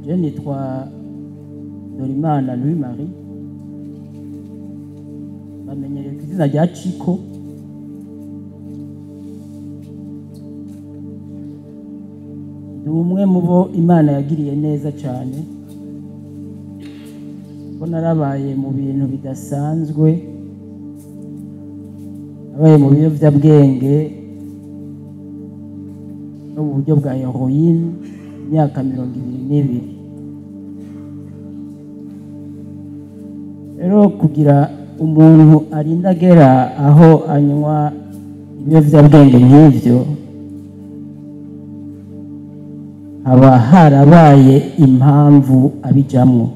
Je nitwa Dorimana Louis Marie, bamenyereye ku izina rya Chico. Ndi umwe mu bo Imana yagiriye neza cyane, ko narabaye mu bintu bidasanzwe, nabaye mu biyobyabwenge no mu buryo bwa heroine imyaka 22. Rero kugira umuntu arinda agera aho anywa ibiyobyabwenge nk'ivyo, haba harabaye impamvu abijamwo.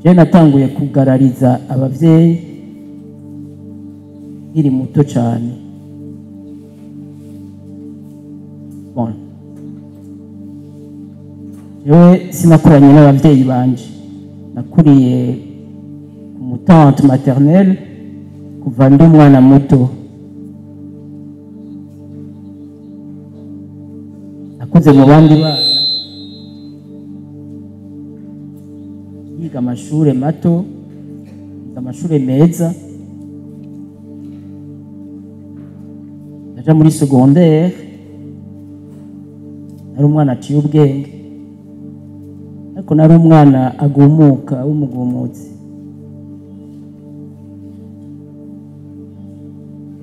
Je natanguye kugarariza abavyeyi nkiri muto cane. Bon, jewe sinakuranye n'abavyeyi banje, nakuriye ku mutante maternelle kuva ndi umwana muto. Nakuze mu bandi bana, yiga amashure mato, yiga amashure meza, ndaja muri secondaire, nari umwana aciye ubwenge, ariko nari umwana agumuka w'umugumutsi.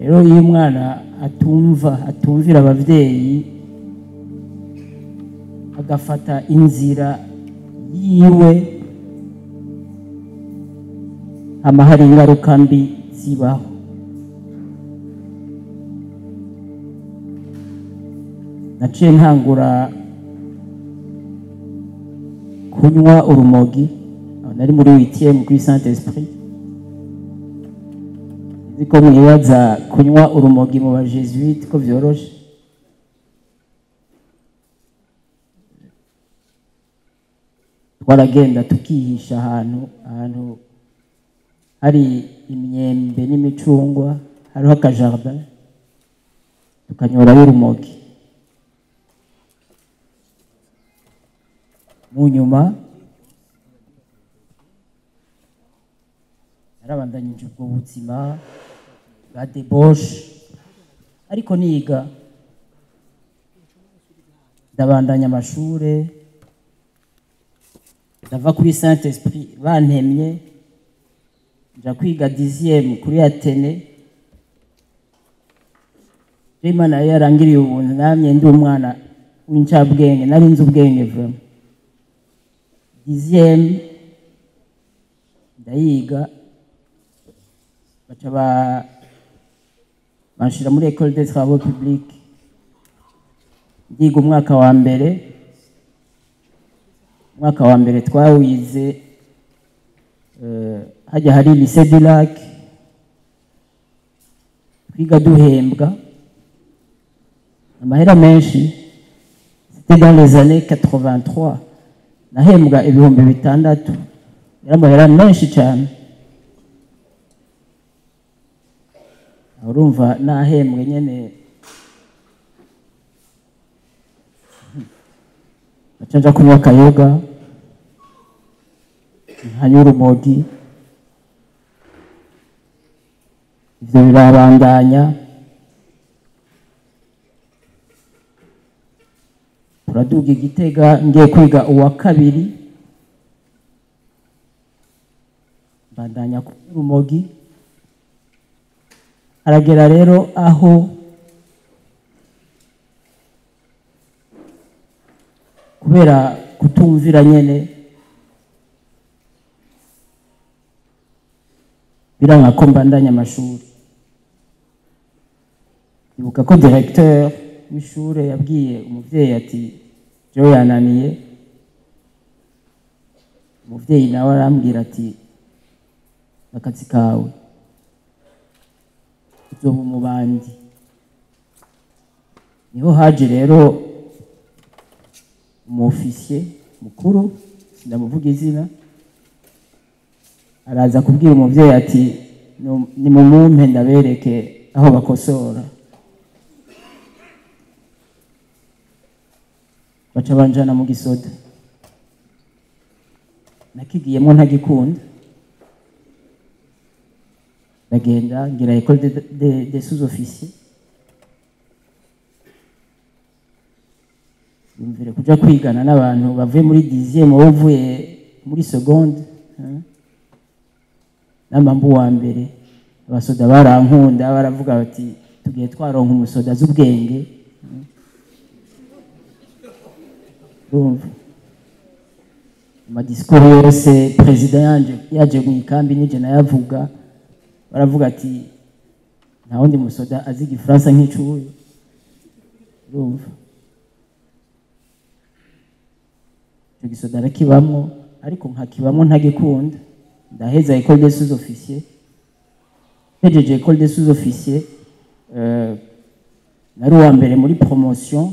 Rero iyo umwana atumvira abavyeyi, agafata inzira yiwe, hama hari ingaruka mbi zibaho. Naciye ntangura kunywa urumogi, aho nari muri 8e kuri Saint Esprit. Nzi ko mwibaza kunywa urumogi mu ba Jesuite ko vyoroshe. Twaragenda tukihisha ahantu hari imyembe n'imicungwa, hariho akajardin, tukanyorayo urumogi. Mu nyuma narabandanyije ubwo buzima bwa débauche, ariko niga ndabandanya amashure, ndava kuri Saint Esprit bantemye, nja kwiga 10e kuri Athénée. Imana yari yarangiriye ubuntu, namye ndi umwana w'incabwenge, nari nzi ubwenge vraiment. 10e ndayiga, baca banshira muri École des Travaux Publics, ndiga umwaka wa mbere. Umwaka wa mbere twawize hajya hari Lycée du Lac, twiga duhembwa amahera menshi. C'était dans les années 83, nahembwa 6000, yari amahera menshi cyane. Urumva nahembwe nyene, baca nja kunywa akayoga, nkanywa urumogi, ivyo birabandanya. Turaduga Igitega, ngiye kwiga uwa kabiri, mbandanya kunywa urumogi. Haragera rero aho kubera kutumvira nyene biranka ko mbandanya amashuri. Ibuka ko directeur w'ishure yabwiye umuvyeyi ati jewe yananiye. Umuvyeyi nawe arambwira ati akazi kawe uzoba umubandi. Niho haje rero umufisiye mukuru, sindamuvuga izina, araza kubwira umuvyeyi ati nimumumpe ndabereke aho bakosora. Baca banjana mu gisoda. Nakigiyemo ntagikunda, ndagenda ngira école de sous-officiers. Yumvire kuja kwigana n'abantu bavuye muri 10e, wowe uvuye muri seconde, hein? N'amambu wa mbere, abasoda barankunda, baravuga bati tugiye twaronka umusoda azi ubwenge. Urumva amadisikuru yose perezida yanje yaje mu ikambi nije nayavuga, baravuga ati nta wundi musoda azi igifaransa nk'icuyu. Urumva icyo gisoda arakibamwo, ariko nkakibamwo ntagikunda. Ndaheza école des sous-officiers. Mpejeje école des sous-officiers, nari uwa mbere muri promotion.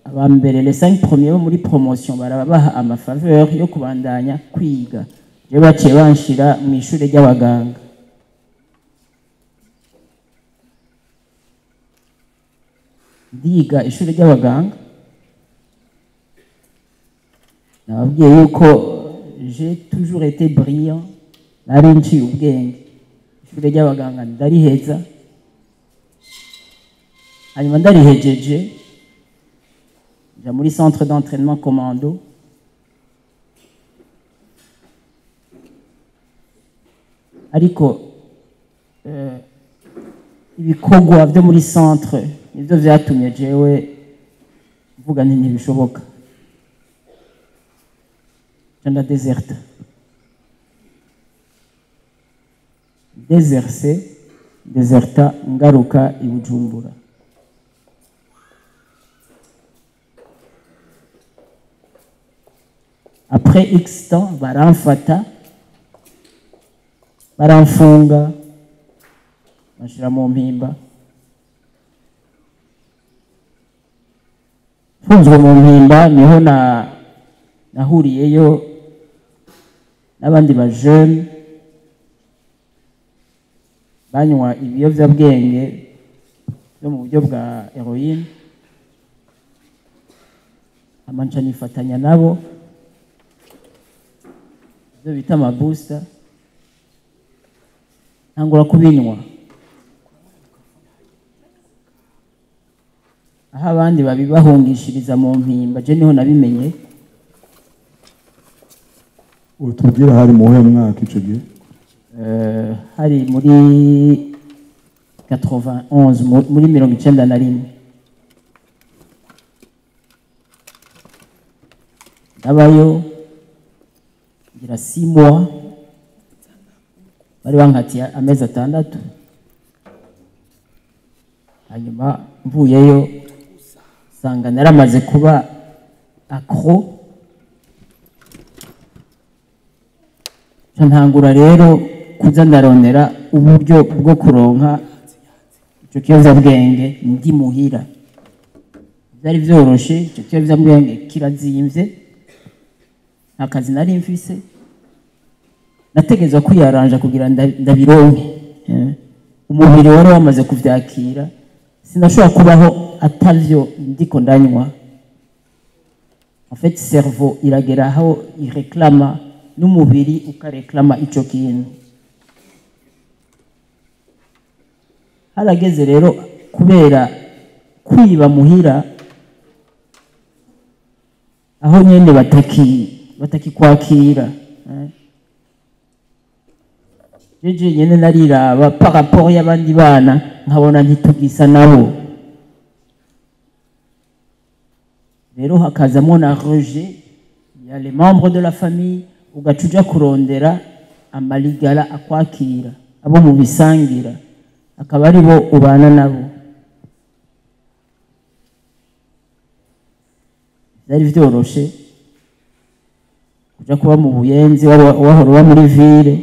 Aba mbere, les 5 premiers bo muri promotion, barabaha amafaveur yo kubandanya kwiga. Je baciye banshira mu ishure ry'abaganga. Ndiga ishure ry'abaganga. Nababwiye yuko j'ai toujours été brillant, nari nciye ubwenge. Ishure ry'abaganga ndariheza, hanyuma ndarihejeje nja muri centre d'entraînement commando. Ariko ibikorwa byo muri centre nibyo vyatumye jewe mvuga nti ntibishoboka, nca ndadeserta. Déserté, deserta, ngaruka i Bujumbura. Après X temps, baramfata, baramfunga, bashira mu Mpimba. Mfunzwe mu Mpimba niho na nahuriyeyo n'abandi ba jeune banywa ibiyovyabwenge byo mu buryo bwa heroine. Amanca nifatanya nabo, ibyo bita amabusta, ntangura kubinywa. Aho abandi babibahungishiriza mu Mpimba, je niho nabimenye. Utubwira hari mu wuhe mwaka ico gihe? Hari muri 91, muri 91. Ndabayo ngira 6 mois, bari bankatiye amezi 6. Hanyuma mvuyeyo nsanga naramaze kuba accro. Ntangura rero kuza ndarondera uburyo bwo kuronka ico kiyovyabwenge ndi muhira. Byari vyoroshe, ico kiyovyabwenge kirazimvye, nta kazi nari mfise, nategerezwa kwiyaranja kugira ndabironke. Umubiri wari wamaze kuvyakira, sinashobora kubaho atavyo ndiko ndanywa. En fait, cerveau iragera aho ireklama, n'umubiri ukareklama ico kintu. Harageze rero kubera kwiba muhira, aho nyene batakikwakira. Jeje nyene nariraba par rapport y'abandi bana, nkabona ntitugisa nabo. Rero hakazamwo na rejet ya les membres de la famille, ugaca uja kurondera amaligala akwakira, abo mu bisangira, akaba ari bo ubana nabo. Byari vyoroshe kuja kuba mu Buyenzi, wahora uba muri ville.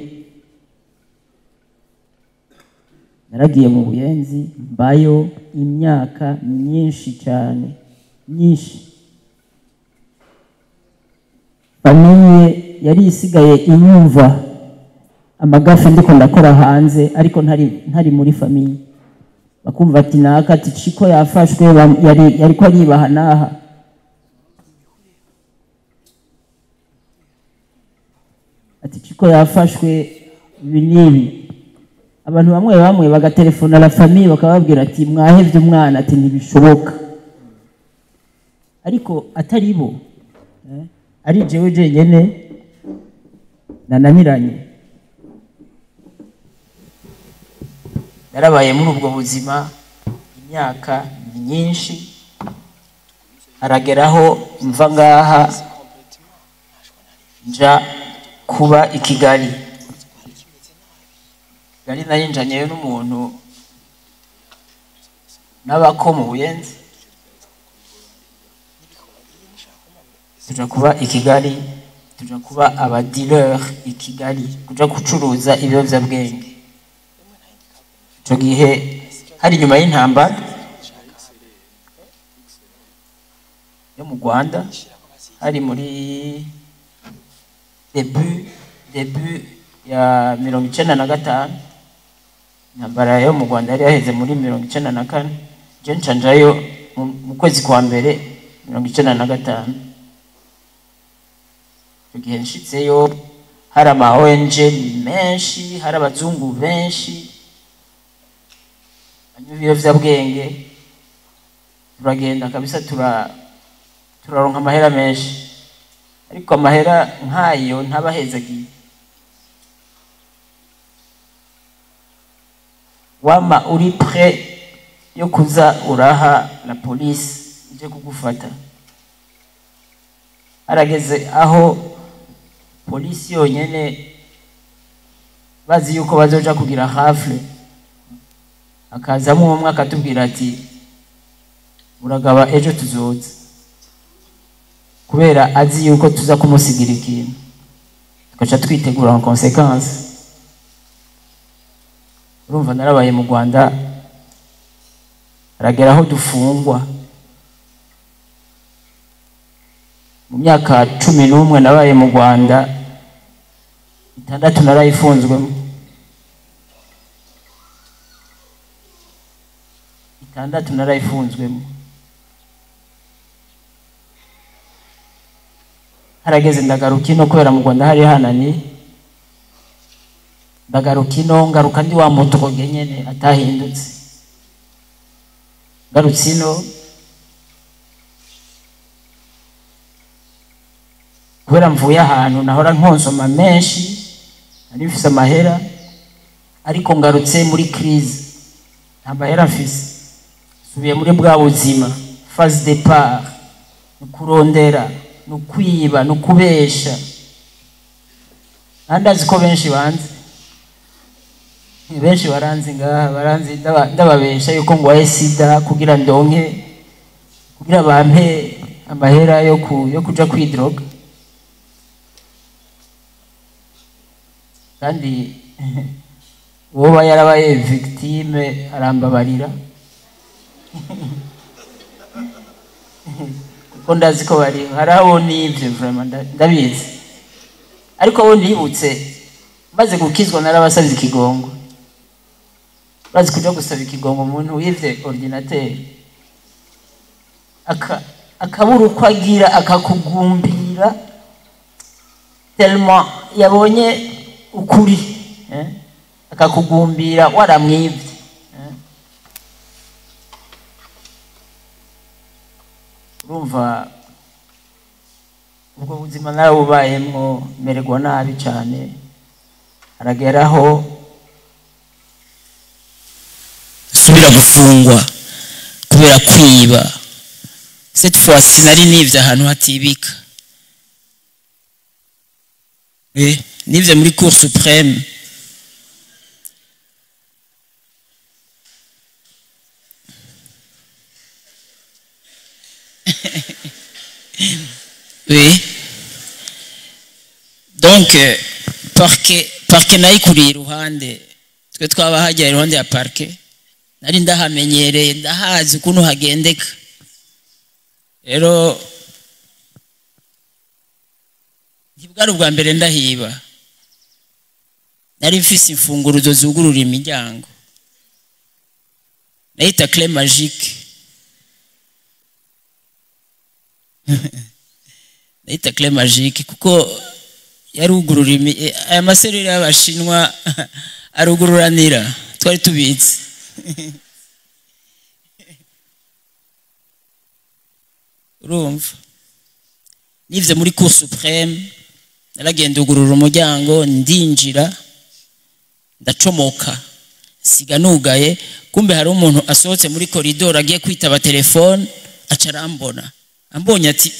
Naragiye mu Buyenzi mbayo imyaka myinshi cyane, myinshi. Famille yari isigaye inyumva amagafe ndiko ndakora hanze, ariko ntari muri famille. Bakumva ati naka ati Chiko yafashwe, yariko aribaha naha. Ati Chiko yafashwe ibi n'ibi. Abantu bamwe bamwe bagatelefona la famille, bakababwira ati mwahevye umwana, ati ntibishoboka. Ariko atari bo, ari jewe jenyene nananiranye. Narabaye muri ubwo buzima imyaka myinshi, harageraho mva ngaha nja kuba i Kigali. Kigali nari njanyeyo n'umuntu n'abako mu Buyenzi, tuja kuba i Kigali, tuja kuba aba dealer i Kigali, kuja gucuruza ibiyovyabwenge. Ico gihe hari inyuma y'intambara yo mu Rwanda, hari muri début ya 95. Intambara yo mu Rwanda yari yaheze muri 94. Je nca njayo mu kwezi kwa mbere 95. Icyo gihe nshitseyo hari ama ONG menshi, hari abazungu benshi banywa ibiyovyabwenge. Turagenda kabisa, turaronka amahera menshi, ariko amahera nk'ayo ntabahezagiye. Wama uri prêt yo kuza uraha la police ije kugufata. Harageze aho polisi yonyene bazi yuko bazoja kugira rafle, akazamwo umwe akatubwira ati muragaba ejo tuzoza, kubera azi yuko tuza kumusigira ikintu, tugaca twitegura en conséquence. Urumva narabaye mu Rwanda, haragera aho dufungwa. Mu myaka 11 nabaye mu Rwanda, 6 narayifunzwemo, 6 narayifunzwemo. Harageze ndagaruka ino, kubera mu Rwanda hari hanani, ndagaruka ino, ngaruka ndi wa mudroge nyene atahindutse. Ngarutse ino kubera mvuye ahantu nahora nkonsoma menshi, nari mfise amahera, ariko ngarutse muri crise nta mahera mfise. Subiye muri bwa buzima, phase départ, ni kurondera, ni ukwiba, ni ukubesha. Andazi ko benshi banzi, benshi baranzi ngaha, baranzi ndababesha yuko ngwaye sida kugira ndonke, kugira bampe amahera yo kuja kwidroga. Kandi uwo yarabaye victime arambabarira, kuko ndazi ko bari hari abo nivyo vraiment ndabizi. Ariko abo nibutse maze gukizwa narabasabye ikigongo. Bazi kuja gusaba ikigongo umuntu wivye ordinateur, akabura uko agira, akakugumbira tellement yabonye ukuri, akakugumbira waramwivye. Urumva ubwo buzima narabubayemwo, mererwa nabi cane. Harageraho subira gufungwa kubera kwiba. Cette fois nari nivye ahantu hatibika, nivye muri Cour suprême. Oui. Donc parquet nayikuriye iruhande, twe twaba hajya iruhande ya parquet, nari ndahamenyereye, ndahazi ukuntu hagendeka. Rero ntibwari ubwa mbere ndahiba, nari mfise imfunguruzo zugurura imiryango, nayita clé magique. Nayita clé magique kuko Yarugurura aya maserire y'Abashinwa arugururanira, twari tubitse. Urumva, nivye muri Cour suprême, naragenda ugurura umuryango, ndinjira, ndacomoka, siga nugaye. Kumbe hari umuntu asohotse muri corridor agiye kwitaba telefone, aca arambona. Ambonye ati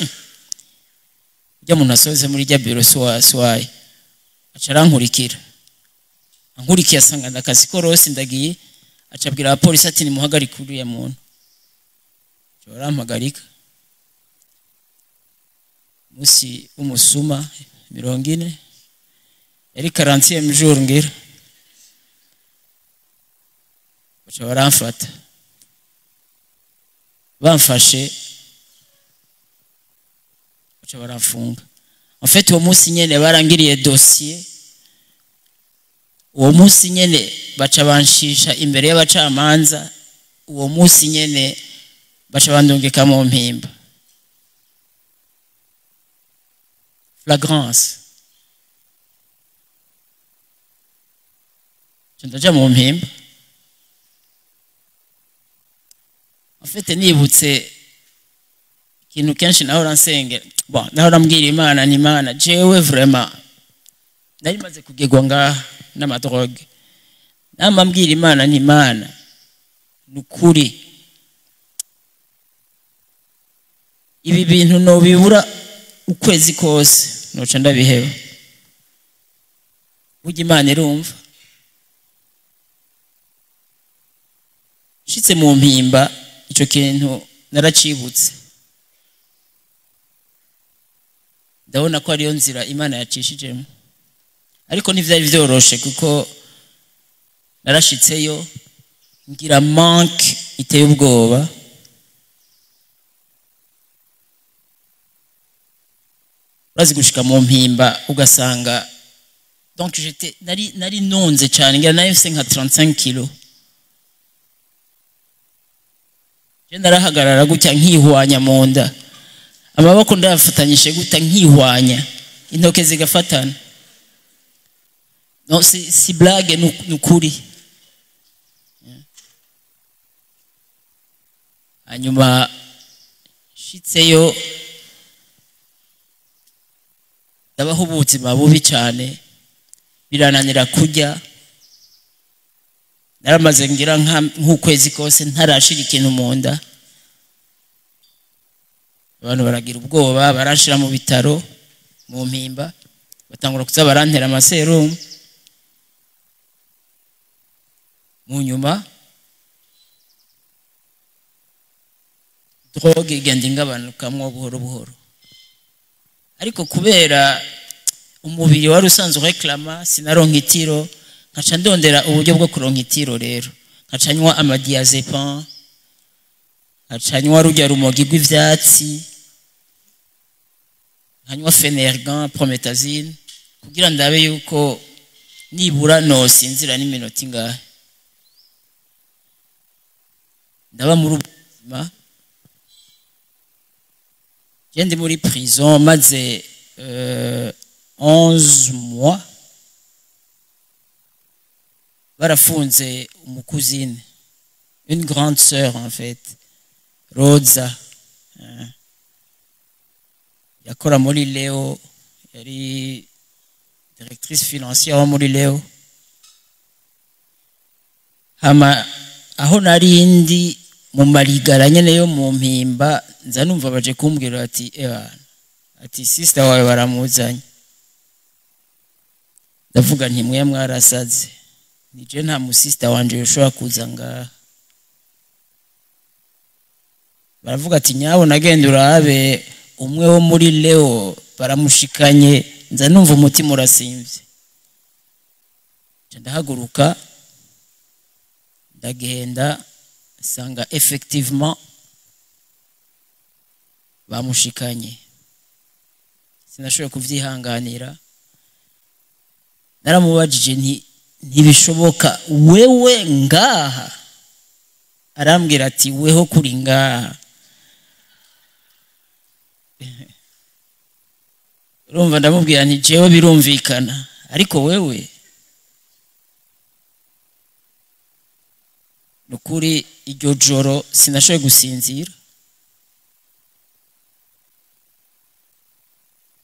ujya muntu asohotse muri rya biro suwaye, aca arankurikira. Ankurikiye asanga ndakazi korose ndagiye, aca abwira abapolisi ati nimuhagarike uriya muntu. Aca barampagarika. Musi w'umusuma 40, yari 40e jour ngira. Baca baramfata. Bamfashe baca baramfunga. En fait uwo munsi nyene barangiriye dossier. Uwo munsi nyene baca banshisha imbere y'abacamanza. Uwo munsi nyene baca bandungika mu Mpimba. Flagrance. Ndaja mu Mpimba. En fait nibutse ikintu kenshi nahora nsengera. Bon, nahora mbwira Imana ni Imana, jewe vraiment nari maze kugegwa ngaha n'amadrogue. Nama mbwira Imana ni Imana, nukuri ibi bintu no bibura ukwezi kose noca ndabiheba. Burya Imana irumva. Nshitse mu Mpimba ico kintu naracibutse, ndabona ko ariyo nzira Imana yacishijemo. Ariko ntivyari vyoroshe kuko narashitseyo ngira manque iteye ubwoba. Urazi gushika mu Mpimba ugasanga donc j'étais nari nonze cyane, ngira nari mfise nka 35 kilos. Je narahagarara gutya nkihwanya mu nda, amaboko ndayafatanyije gutya nkihwanya, intoke zigafatana. Non, si blague, nukuri. Hanyuma shitseyo ndabaho ubuzima bubi cyane, birananira kurya. Naramaze ngira nk'ukwezi kose ntarashira ikintu mu nda. Abantu baragira ubwoba, barashira mu bitaro mu Mpimba, batangura kuza barantera amaserumu. Mu nyuma drogue igenda ingabanukamwo buhoro buhoro, ariko kubera umubiri wari usanzwe reklama sinaronka itiro, nkaca ndondera uburyo bwo kuronka itiro. Rero nkaca nywa amadiazepam, nkaca nywa rujya rumogi rw'ivyatsi, nkanywa Phenergan, promethazine, kugira ndabe yuko nibura nosinzira n'iminota ingahe. Ndaba muri ubuzima, je ndi muri prison maze 11 mois. Barafunze umukuzine, une grande sœur en fait, Rosa, yakora muri Leo, yari directrice financière muri Leo. Hama aho nari ndi mu marigara nyene yo mu Mpimba, nza numva baje kumbwira ati ebana, ati sister wawe baramuzanye. Ndavuga nti mwe mwarasaze, nije nta mu sister wanje yoshobora kuza ngaha. Baravuga ati nyabo nagenda urabe umwe wo muri Leo baramushikanye. Nza numva umutima urasimvye, ndahaguruka ndagenda, sanga effectivement bamushikanye. Sinashoboye kuvyihanganira, naramubajije nti ntibishoboka wewe ngaha. Arambwira ati weho kuri ngaha. Urumva ndamubwira nti jewe birumvikana, ariko wewe nukuri iryo joro sinashoboye gusinzira.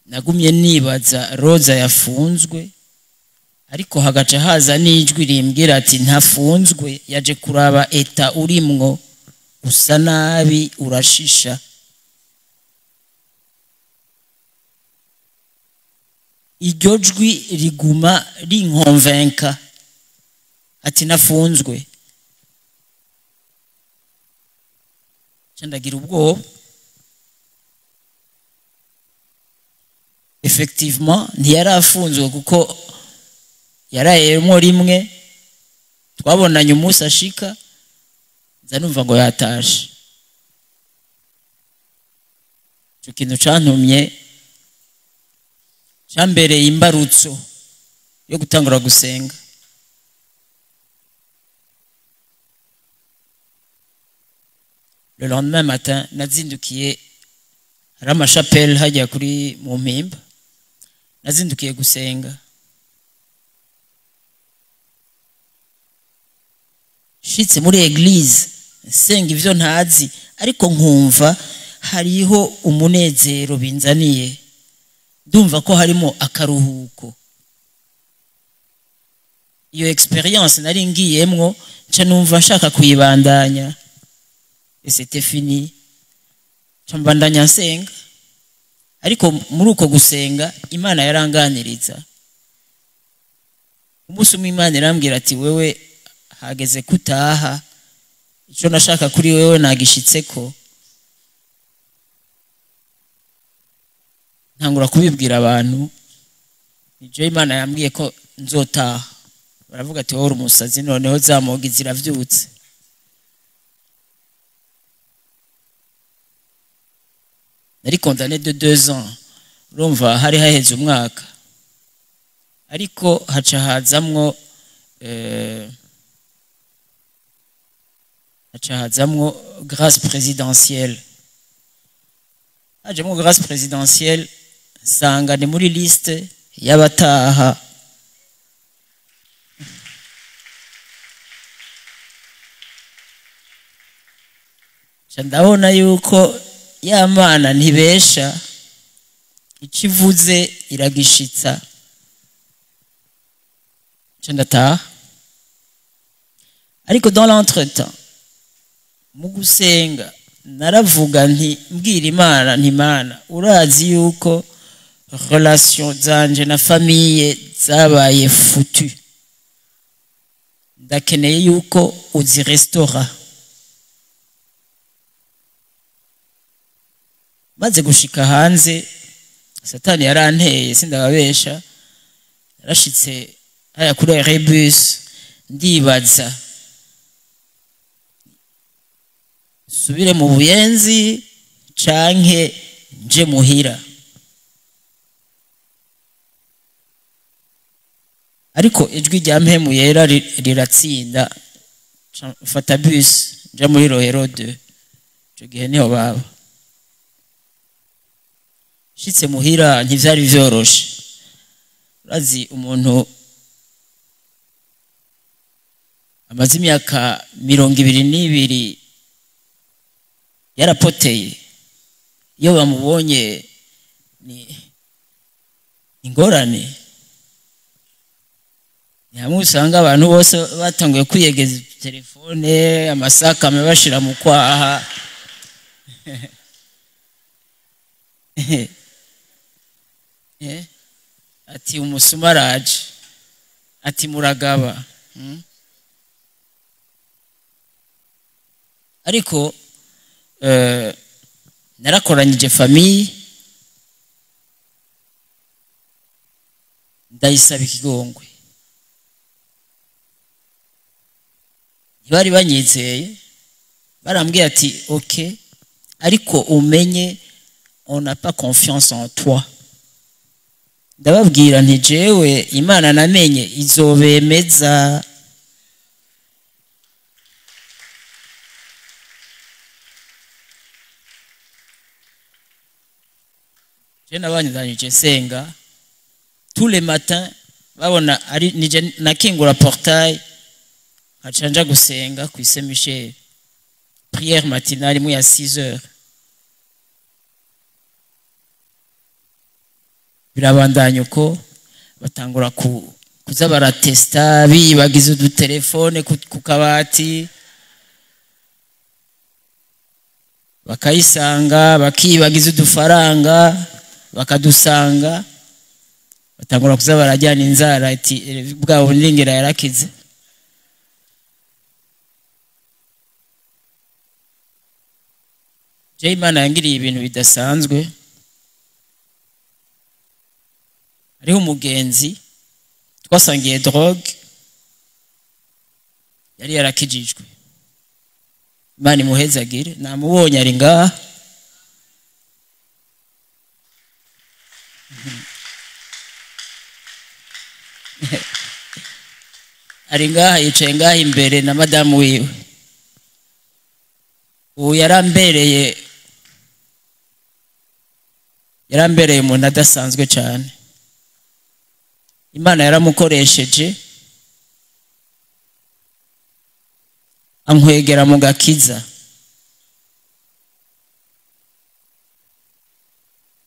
Nagumye nibaza Roza yafunzwe, ariko hagaca haza n'ijwi rimbwira ati ntafunzwe, yaje kuraba eta urimwo, usa nabi, urashisha. Iryo jwi riguma rinkonvenka ati nafunzwe. Ndagira ubwoba. Effectivement ntiyarafunzwe kuko yarayemo rimwe, twabonanye umunsi ashika, nza numva ngo yatashe. Ico kintu cantumye, cambereye imbarutso yo gutangura gusenga. Le lendemain matin nazindukiye hari amashapelle hajya kuri mu Mpimba, nazindukiye gusenga. Shitse muri église nsenga ivyo ntazi, ariko nkumva hariho umunezero binzaniye, ndumva ko harimo akaruhuko. Iyo experience nari ngiyemwo nca numva nshaka kuyibandanya. Et c'était fini. Nca mbandanya nsenga, ariko muri uko gusenga Imana yaranganiriza. Umunsi umwe Imana irambwira ati wewe hageze kutaha, ico nashaka kuri wewe nagishitseko. Ntangura kubibwira abantu, nijo Imana yambwiye ko nzotaha. Baravuga ati wowe uri umusazi, noneho zamogi ziravyutse. Nari condamné de 2 ans, urumva hari haheze umwaka, ariko haca hazamwo grâce présidentielle. Hajamwo grâce présidentielle, nsanga ni muri liste y'abataha. Ndabona yuko ya Mana ntibesha, ikivuze iragishitsa. Ndataha. Ariko dans l'entretemps mu gusenga naravuga nti mbwira Imana nti Mana, urazi yuko relation zanje na famille zabaye foutu, ndakeneye yuko uzirestora. Maze gushika hanze, Satani yaranteye, sindababesha. Narashitse haya kuri rebus, ndibaza subire mu Buyenzi canke nje muhira. Ariko ijwi rya Mpemu Yera riratsinda, mfata bus nja muri Rohero 2. Ico gihe niho baba. Shitse muhira ntivyari vyoroshe. Urazi umuntu amaze imyaka 22 yarapoteye, iyo bamubonye ni ingorane. Ni hamwe usanga abantu bose batanguye kwiyegeza telefone, amasaka bashira mu kwaha. Ati umusuma araje, ati muragaba. Ariko narakoranyije famille, ndayisaba ikigongwe. Ntibari banyizeye, barambwiye ati ok, ariko umenye on n'a pas confiance en toi. Ndababwira nti jewe Imana namenye izobemeza. Je nabandanije nsenga tous les matins, babona ari nije nakingura portail, nkaca nja gusenga ku Saint Michel, prière matinale imwe ya 6 heures. Birabandanya uko, batangura kuza baratesta, bibagiza udutelefone ku kabati, bakayisanga, bakibagiza udufaranga bakadusanga, batangura kuza barajyana inzara ati bwabo ndingira yarakize. Je Imana yangiriye ibintu bidasanzwe. Hariho umugenzi twasangiye drogue, yari yarakijijwe. Imana imuhezagire, namubonye ari ngaha. Ari ngaha, yicaye ngaha imbere na madamu wiwe. Ubu yarambereye umuntu adasanzwe cyane. Imana yaramukoresheje ankwegera mu gakiza.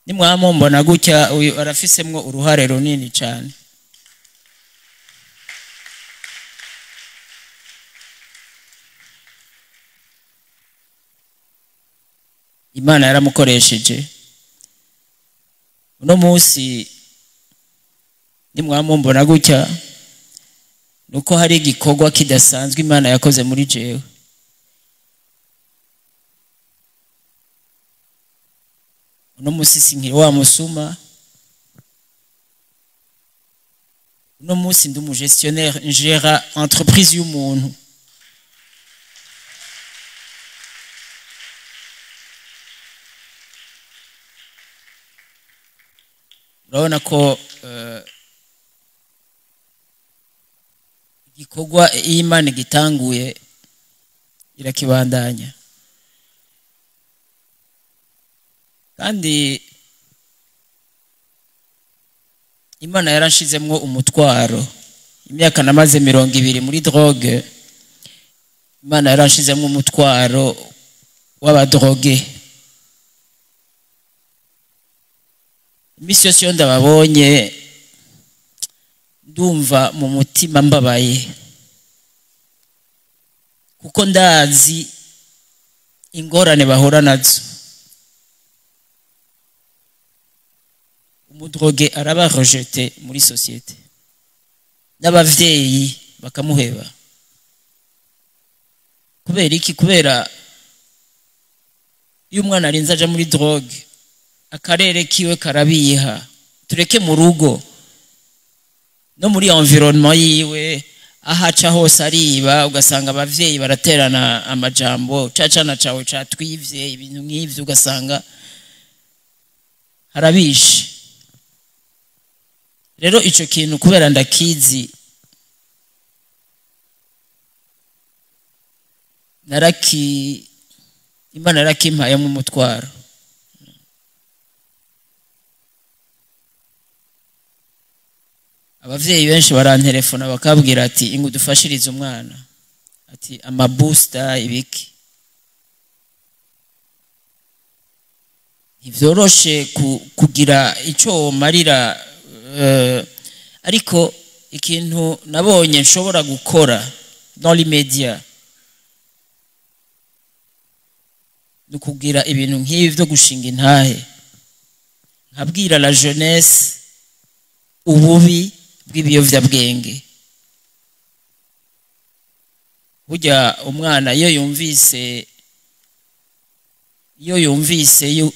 Nimwamumbona gutya, uyu arafisemwo uruhare runini cyane. Imana yaramukoresheje. Uno munsi nimwamumbona gutya, nuko hari igikorwa kidasanzwe Imana yakoze muri jewe. Uno munsi sinkiri wa musuma. Uno munsi ndi umugestionnaire, ngera entreprise y'umuntu. Urabona ko igikorwa iyo Imana gitanguye irakibandanya. Kandi Imana yaranshizemwo umutwaro. Imyaka namaze 20 muri drogue, Imana yaranshizemwo umutwaro w'abadrogue. Imisi yose iyo ndababonye ndumva mu mutima mbabaye, kuko ndazi ingorane bahura nazo. Umudrogue araba rejeté muri société, n'abavyeyi bakamuheba. Kubera iki? Kubera iyo umwana arinze aja muri drogue, akarere kiwe karabiha. Tureke mu rugo no muri environnement yiwe, ahaca hose ariba, ugasanga abavyeyi baraterana amajambo, cacana cawe catwivye, ibintu nk'ivyo, ugasanga harabishe. Rero ico kintu kubera ndakizi, Imana yarakimpaye mu mutwaro. Abavyeyi benshi barantelefona bakabwira ati ingu dufashirize umwana, ati ama booster ibiki. Ntivyoroshe kugira ico marira, ariko ikintu nabonye nshobora gukora dans l'immédiat ni kugira ibintu nk'ibi byo gushinga intahe, nkabwira la jeunesse ububi bw'ibiyovyabwenge. Burya umwana iyo yumvise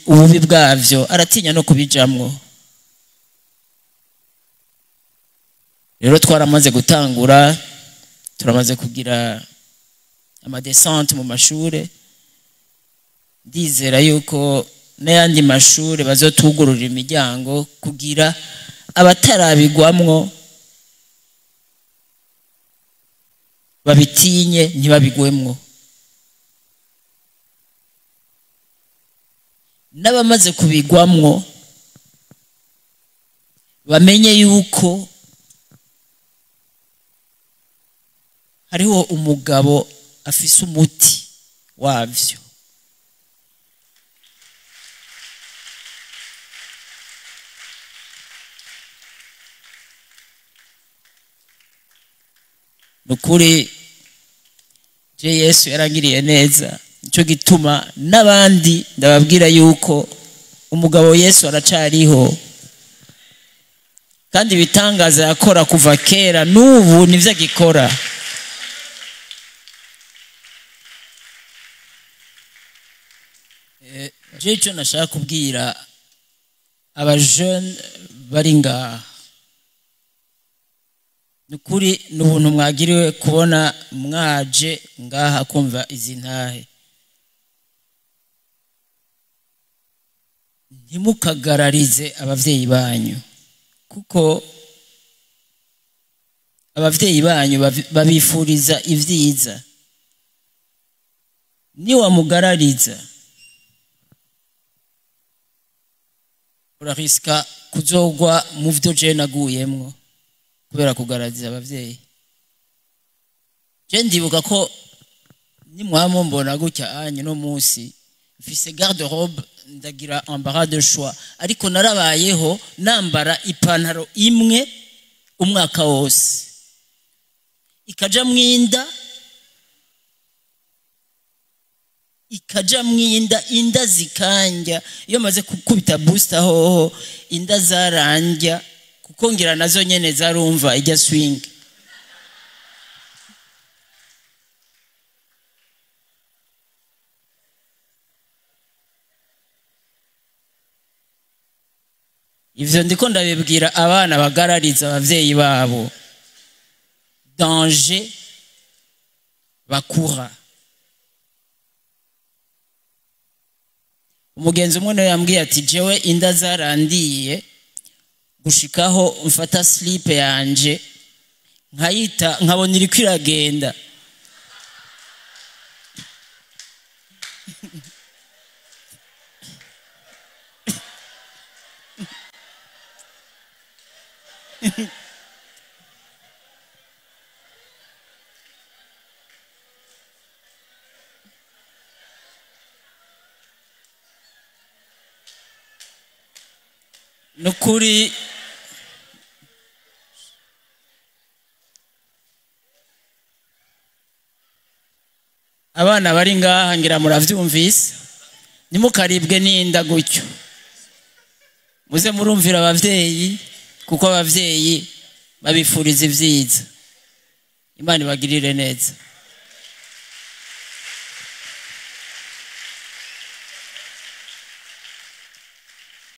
ububi bwavyo aratinya no kubijamwo. Rero twaramaze gutangura, turamaze kugira amadescente mu mashure. Ndizera yuko n'ayandi mashure bazotugurura imiryango kugira abatarabigwamwo babitinye ntibabigwemwo, n'abamaze kubigwamwo Bamenye yuko hariho umugabo afise umuti wavyo. Nukuri je Yesu yarangiriye neza, nico gituma n'abandi ndababwira yuko umugabo Yesu aracariho, kandi ibitangaza yakora kuva kera n'ubu nivyo agikora. Je ico nashaka kubwira aba jeune bari ngaha, nukuri n'ubuntu mwagiriwe kubona mwaje ngaha kumva izi ntahe. Ntimukagararize abavyeyi banyu, kuko abavyeyi banyu babifuriza ivyiza. Niwamugarariza urariska kuzogwa mu vyo je naguyemwo kubera kugarariza abavyeyi. Je ndibuka ko nimwamo mbona gutya anye no munsi mfise garde robe ndagira embarras de choix, ariko narabayeho nambara ipantaro imwe umwaka wose, ikaja mwinda, ikaja mwinda, inda zikanja. Iyo maze gukubita booster hoho inda zaranja, kuko ngira nazo nyene zarumva ijya swing. Ivyo ndiko ndabibwira abana bagarariza abavyeyi babo, danger bakura. Umugenzi umwe nawe yambwiye ati jewe inda zarandiye gushikaho mfata slip yanje nkayita nkabona iriko iragenda. Nukuri abana bari ngaha ngira muravyumvise, ntimukaribwe n'inda gutyo, muze murumvira abavyeyi, kuko abavyeyi babifuriza ivyiza. Imana ibagirire neza.